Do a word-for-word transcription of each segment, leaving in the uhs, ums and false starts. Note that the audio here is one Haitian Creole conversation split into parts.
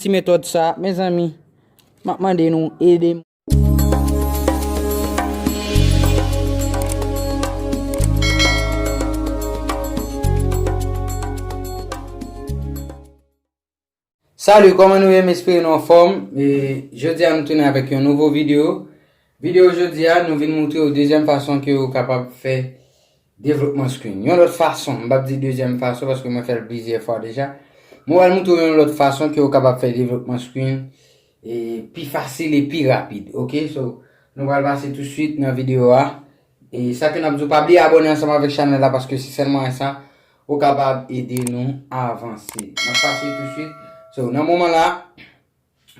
Ti metòd sa, mezanmi, m ap mande nou ede m. Salut, kòman nou ye? M espere nou anfòm. E, jodi a nou tounen avèk yon nouvo videyo. Videyo jodi a, nou vin moutre w dezyèm fason ke ou kapab fè devlopman screen. Yon lòt fason, m p ap di dezyèm fason paske mwen fè l plizyè fwa deja. Mwen pral moutre w yon lòt fason ke ou kapab fè devlopman screen e pi fasil e pi rapid. Ok, so nou pral pase touswit nan videyo a. E sa ke n ap di w, pa bliye abòne ansanm avèk chanèl la paske se sèl mwayen sa ou kapab ede nou avanse. N ap pase touswit. So, nan moman la,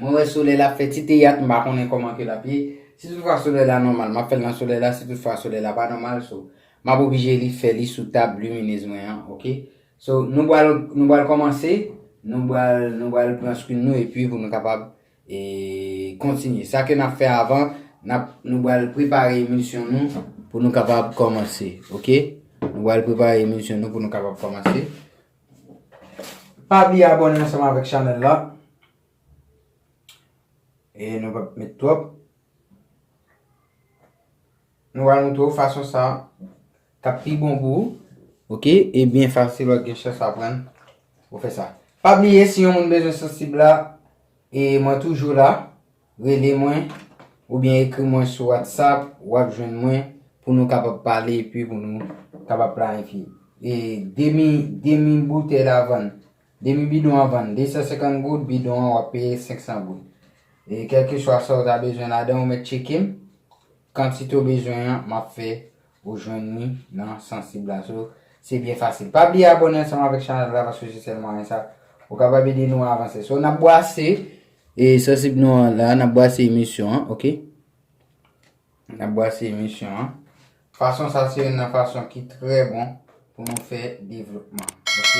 mwen wè solèy la ap fè ti teyat, m pa konnen kòman ke l ap ye. Si toutfwa solèy la nòmal, m ap fè l nan solèy la. Si toutfwa solèy la pa nòmal, so, m ap oblije li fè li sou tab liminez mwen an, ok? So, nou pral, nou pral kòmanse, nou pral, nou pral pran screen nou epi pou nou kapab e kontinye. Sa ke n ap fè avan, n ap, nou pral prepare emilsyon nou pou nou kapab kòmanse, ok? Nou pral prepare emilsyon nou pou nou kapab kòmanse. Pa bliye abòne ansanm avèk chanèl la. E nou p ap met twòp. Nou pral moutre w fason sa k ap pi bon pou ou. Ok? E byen fasil, w ap gen chans aprann pou fè sa. Pa bliye, si yon moun bezwen sansib la, e mwen toujou la, rele mwen, oubyen ekri mwen sou WhatsApp, w ap jwenn mwen pou nou kapab pale epi pou nou kapab planifye. E demi, demi boutèy la vann, demi bidon an vann de san senkant goud, bidon an w ap peye senk san goud. E kèlkeswa sa w ta bezwen ladan, ou mèt tcheke m. Kantite w bezwen an, m ap fè ou jwenn li nan sansib la. So, se byen fasil. Pa bliye abòne ansanm avèk chanèl la paske se sèl mwayen sa ou kapab ede nou avanse. So, n ap bwase e sansib nou an la, n ap bwase emilsyon an, ok? N ap bwase emilsyon an. Fason sa se youn nan fason ki trè bon pou nou fè devlopman, ok?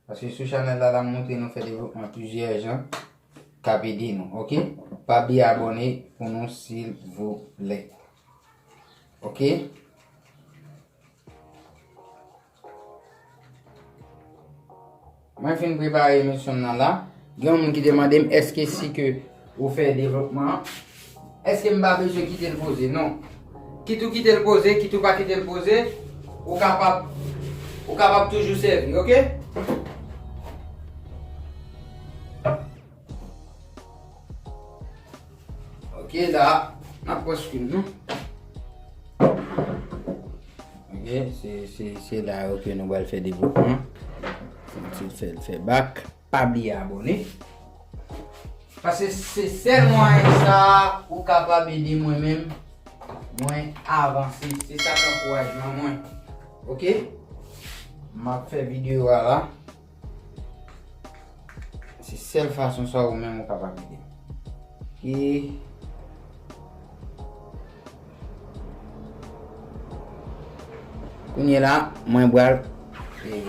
Paske sou chanèl la, la m montre nou fè devlopman plizyè jan k ap ede nou, ok? Pa bliye abòne pou nou, silvouplè. Ok? Mwen fin prepare emilsyon m nan la. Gen yon moun ki te mande m, èske si ke ou fè devlopman an, èske m pa bezwen kite l poze? Non. Kit ou kite l poze, kit ou pa kite l poze, ou kapab, ou kapab toujou sèvi, ok? Ok, la, n ap pran screen nou. Ok, se, se, se la yo ke nou pral fè devlopman. Fè yon ti fè, fè bak. Pa bliye abòne. Paske se sèl mwayen sa ou kapab ede mwen menm, mwen avanse. Se sa k ankourajman mwen. Ok? M ap fè videyo a la. Se sèl fason sa ou menm ou kapab ede m. E kounye la, mwen pral, e,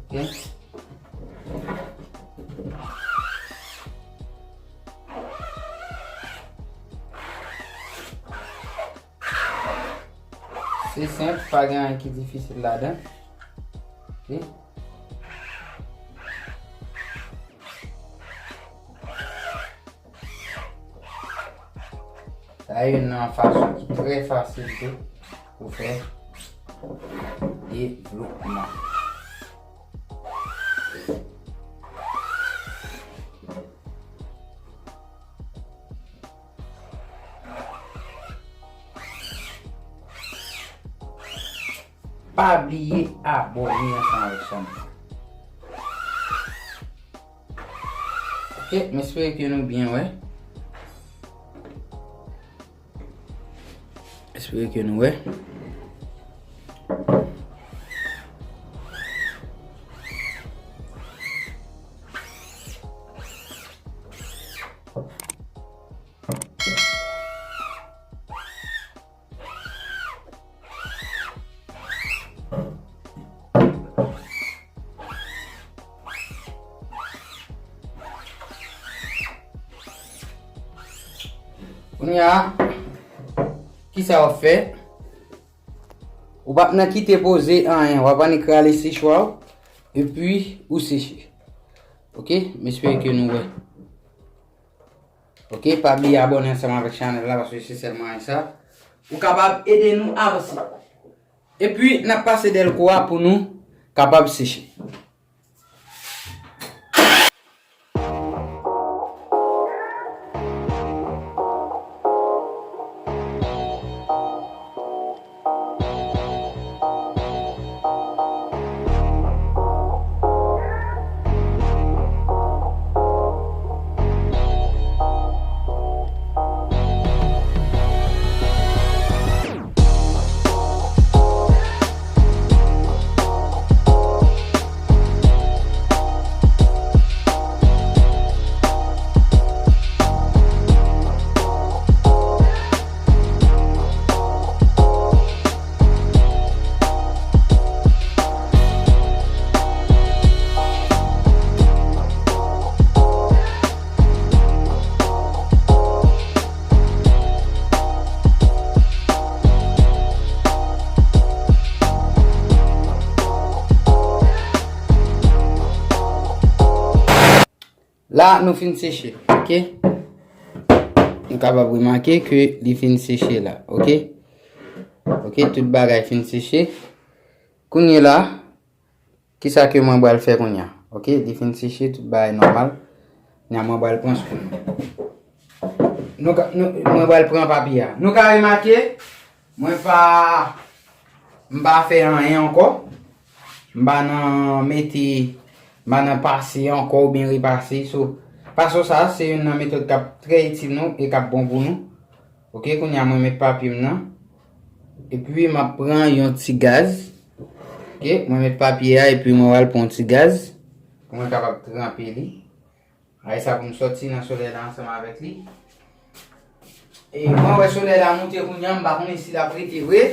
ok. Se senp, pa gen anyen ki difisil ladan. Ok. Sa youn nan fason ki trè fasil tou pou fè devlopman. Pa bliye abòne ansanm avèk chanèl la. Ok, m espere ke nou byen wè. Espere ke nou wè. Kounye a, kisa w ap fè? Ou p ap nan kite poze anyen, w ap annik rale sechwa w, epi ou seche. Ok, m espere ke nou wè. Ok, pa bliye abòne ansanm avèk chanèl la, paske se sèlman sa ou kapab ede nou avanse. Epi, n ap pase dèlko a pou nou kapab seche. La, nou fin seche, ok? Nou kapab remake ke li fin seche la, ok? Ok, tout bagay fin seche. Kounye la, kisa ke mwen pral fè kounye a? Ok, li fin seche, tout bagay nòmal. Kounye a mwen pral pran sou mwen. Nou ka, nou, mwen pral pran papye a. Nou ka remake, mwen pa, m pa fè anyen ankò. M pa nan mete, m pa nan pase ankò oubyen repase. So, fason sa, se youn nan metòd k ap trè itil nou e k ap bon pou nou. Ok, kounye a mwen met papye m nan. Epi m ap pran yon ti gaz. Ok, mwen met papye a epi mwen pral pran yon ti gaz pou mwen kapab tranpe li. Ay sa pou m sòti nan solèy la ansanm avèk li. E mwen wè solèy la moute kounye a, m pa konnen si l ap rete vre.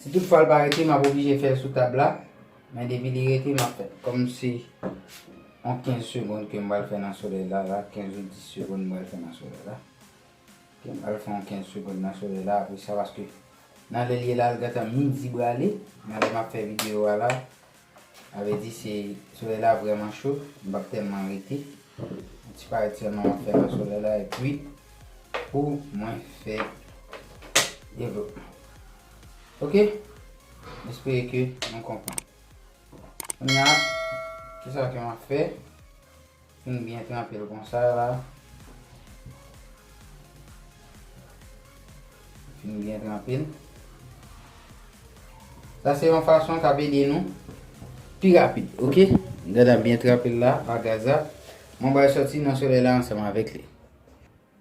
Si toutfwa l pa rete, m ap oblije fè l sou tab la. Men depi li rete, m ap fè l. Kòm se yon kenz segonn ke m pral fè nan solèy la, la, kenz ou dis segonn m pral fè nan solèy la. Ok, m pral fè yon kenz segonn nan solèy la, apre sa, paske nan lè l ye la, l gentan midi prale, nan lè m ap fè videyo a la, sa vle di se solèy la vrèman cho, m p ap tèlman rete. Yon ti parèt sèlman m ap fè nan solèy la, epi pou mwen fè devlopman. Ok? M espere ke nou konprann. Kounye a, kisa ke m ap fè? Fin byen tranpe l konsa la. Fin byen tranpe l. Sa se yon fason k ap ede nou pi rapid, ok? Gade m byen tranpe l la, a gaz la. Mwen pral sòti nan solèy la ansanm avèk li.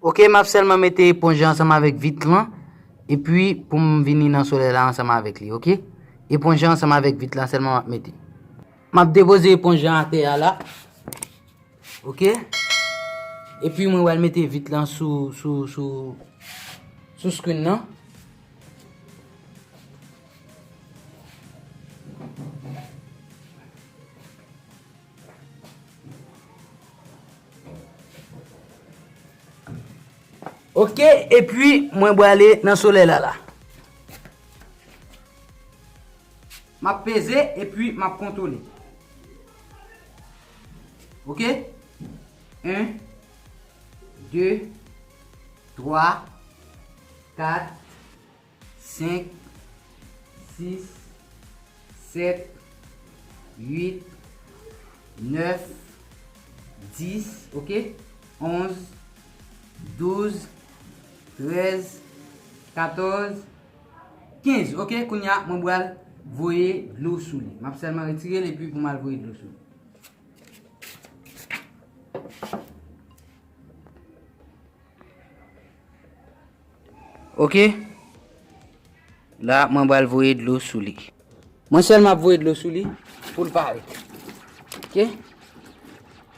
Ok, m ap sèlman mete eponj la ansanm avèk vit lan, epi pou m vini nan solèy la ansanm avèk li, ok? Eponj la ansanm avèk vit la sèlman m ap mete. M ap depoze eponj lan atè a la. Ok? Epi mwen pral mete vit lan sou, sou, sou, sou screen nan. Ok, epi mwen prale nan solèy la la. M ap peze epi m ap kontwole. Ok? En, de, twa, kat, senk, sis, sèt, uit, nèf, dis, ok? Onz, douz, trèz, katòz, kenz, ok? Kounye a, mwen pral voye dlo sou li. M ap sèlman retire l epi pou m al voye dlo sou li. Ok? La, mwen pral voye dlo sou li. Mwen sèlman ap voye dlo sou li pou l parèt. Ok?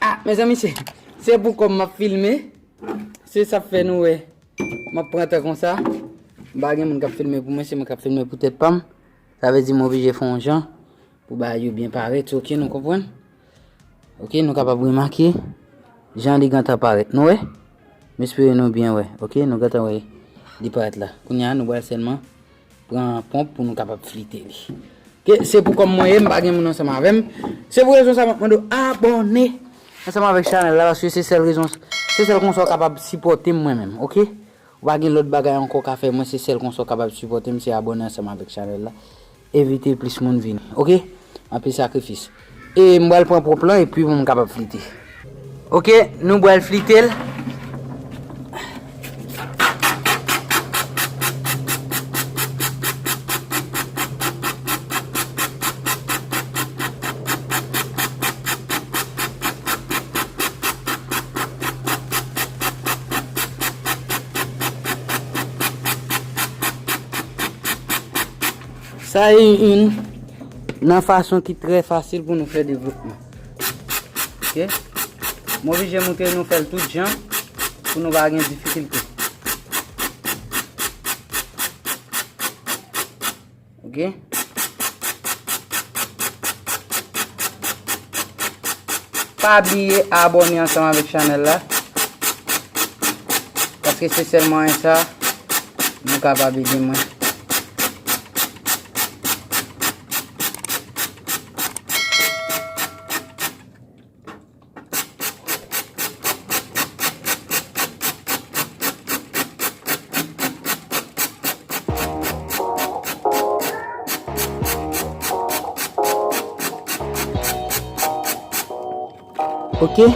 Ah, mezanmi, se, se pou kòm m ap filme. Se sa k fè nou wè. M ap pran tan konsa. M pa gen moun k ap filme pou mwen, se mwen k ap filme pou tèt pa m. Sa vle di m oblije fè yon jan pou bagay yo byen parèt, ok, nou konprann? Ok, nou kapab remake jan li gentan parèt. Nou wè? M espere nou byen wè, ok? Nou gentan wè li parèt la. Kounye a, nou pral sèlman pran ponp pou nou kapab flite li. Ke se pou kòm mwen ye, m pa gen moun ansanm avè m. Se pou rezon sa m ap mande w abòne ansanm avèk chanèl la, paske se sèl rezon, se sèl konsa w kapab sipòte m mwen menm, oke? Ou pa gen lòt bagay ankò w ka fè mwen, se sèl konsa w kapab sipòte m, se abòne ansanm avèk chanèl la. Envite plis moun vini, oke? Anpil sakrifis. E m pral pran ponp lan epi pou m kapab flite. Oke, nou pral flite l. Sa e youn nan fason ki trè fasil pou nou fè devlopman. Oke? M oblije moutre nou fè l tout jan pou nou pa gen difikilte. Oke? Pa bliye abòne ansanm avèk chanèl la, paske se sèl mwayen sa nou kapab ede mwen. Oke.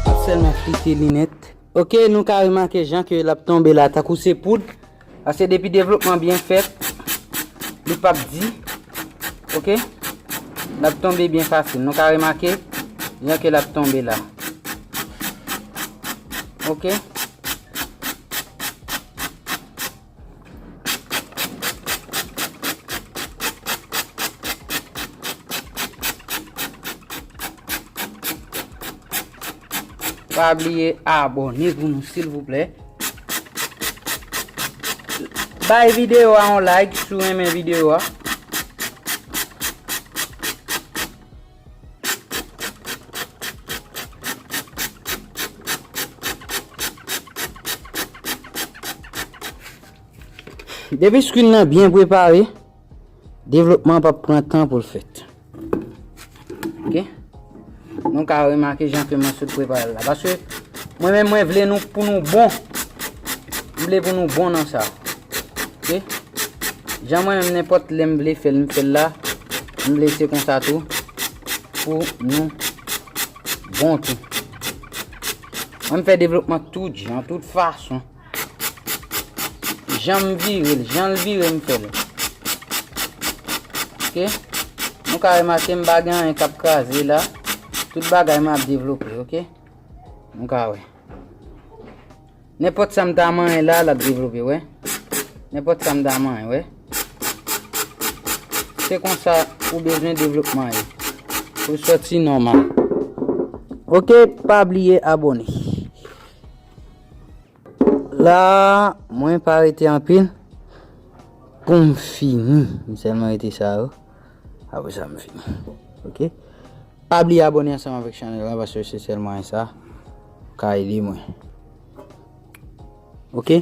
Ap sèlman flite li nèt. Oke, nou ka remake jan ke l ap tonbe la, tankou se poud. Paske depi devlopman byen fèt, li p ap di. Oke? L ap tonbe byen fasil. Nou ka remake jan ke l ap tonbe la. Oke? Pa bliye abòne pou nou, silvouplè. Bay videyo a yon like si w renmen videyo a. Depi screen nan byen prepare, devlopman p ap pran tan pou l fèt. Oke? Nou ka remake jan ke mwen sot prepare l la. Paske mwen menm, mwen vle nou pou nou bon. M vle pou nou bon nan sa. Oke? Jan mwen menm, nenpòt lè m vle fè l, m fè l la. M vle se konsa tou. Pou nou bon tou. Mwen m fè devlopman tout jan, tout fason. Jan m vire l, jan l vire m fè l. Oke? Nou ka remake m pa gen anyen k ap kraze la. Tout bagay mwen ap devlope, oke? Nou ka wè. Nenpòt sa m ta manyen la, l ap devlope, wè. Nenpòt sa m ta manyen, wè. Se konsa ou bezwen devlopman ye. Pou l sòti nòmal. Oke, pa bliye abòne. La, mwen pa rete anpil pou m fini. M sèlman rete sa yo. Apre sa, m fini. Oke? Pa bliye abòne ansanm avèk chanèl la, paske se sèl mwayen sa ka ede mwen. Oke?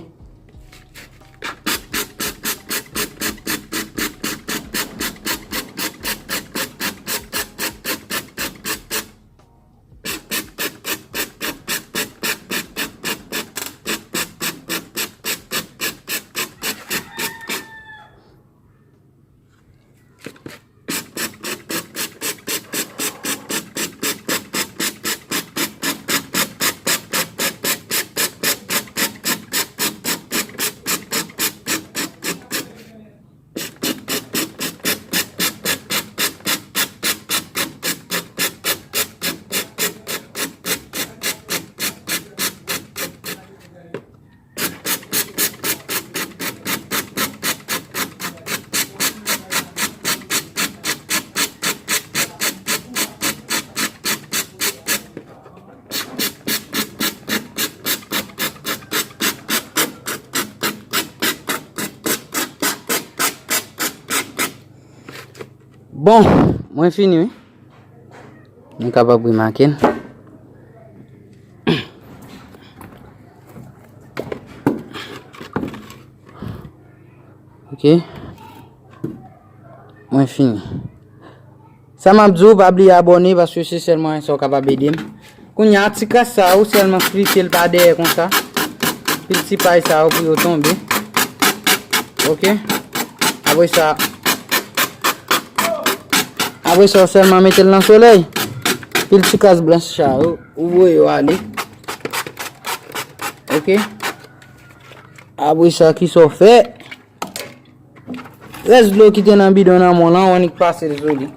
Bon, mwen fini, wi. Nou kapab remake l. Ok. Mwen fini. Sa m ap di w, pa bliye abòne, paske se sèl mwayen sa w kapab ede m. Kounye a, ti kras sa, ou sèlman flite l pa dèyè konsa. Pil ti pay sa yo pou yo tonbe. Ok. Apre sa, apre sa, ou sèlman mete l nan solèy. Pil ti kras blanch sa yo, ou voye yo ale. Ok. Apre sa, kisa w fè? Rès dlo ki te nan bidon nan men w lan, w annik pase l sou li.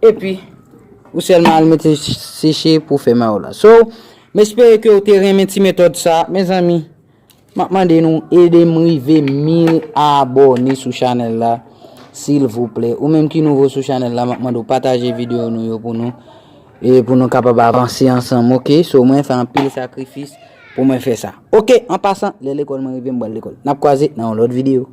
Epi, ou sèlman al mete seche pou fè mayo la. So, m espere ke w te renmen ti metòd sa. Mezanmi, m ap mande nou ede m rive mil abòne sou chanèl la, silvouplè. Ou menm ki nouvo sou chanèl la, m ap mande w pataje videyo nou yo pou nou, e pou nou kapab avanse ansanm, ok? So, mwen fè anpil sakrifis pou mwen fè sa. Ok, an pasan, lè lekòl mwen rive, m pral lekòl. N ap kwaze nan yon lòt videyo.